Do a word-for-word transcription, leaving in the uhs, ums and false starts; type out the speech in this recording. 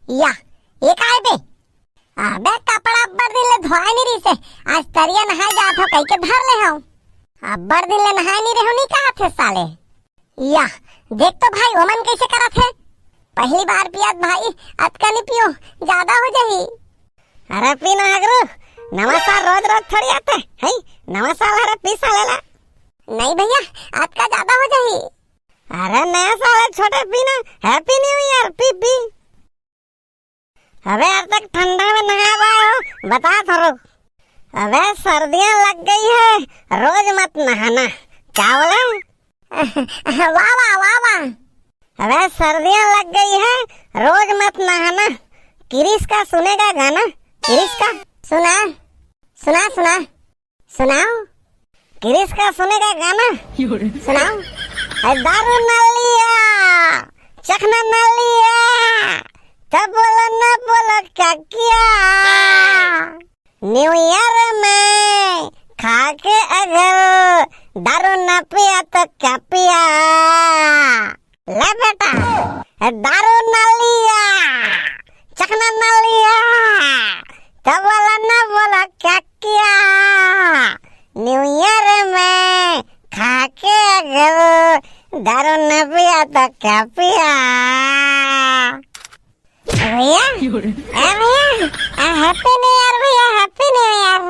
या, ये काय बे? अबे, कपड़ा अब्बड़ दिन ले धोए नहीं रहिसे, आज तरिया नहाए जात हो कहिके धर ले हव। अब्बड़ दिन ले नहाए नहीं रेहो नहीं कहत हे साले। या, देख तो भाई, ओमन कैसे करत हे। पहली बार पियत भाई, अतका नहीं पियो, ज्यादा हो जाही। अरे पी ना हगरू, नवा साल रोज रोज थोड़ी आथे, है? नवा साल हरे पी साले ला। नहीं भैया, अतका ज्यादा हो जाही। अरे नया साल है छोटे, पी ना, Happy New Year, पी पी। अबे अब तक ठंडा में नहाए आए हो, बता थोरो। अबे सर्दियां लग गई है, रोज मत नहाना। क्या बोले? वाह, वाह, वाह, वाह। अबे सर्दियां लग गई है, रोज मत नहाना। किरिस का सुनेगा गाना, किरिस का। सुना, सुना, सुना। सुनाओ। किरिस का सुनेगा गाना? सुनाओ। ए, दारू ना लिया, चखना ना लिया, तब बोलो ना बोलो क्या किया? न्यू ईयर में खा के अगर दारू ना पिया तो क्या पिया? ले बेटा, दारू ना लिया, चखना ना लिया, तब बोला ना बोला क्या किया? न्यू ईयर में खा के अगर दारू ना पिया तो क्या पिया? भैया, ए भैया, Happy New Year भैया, Happy New Year।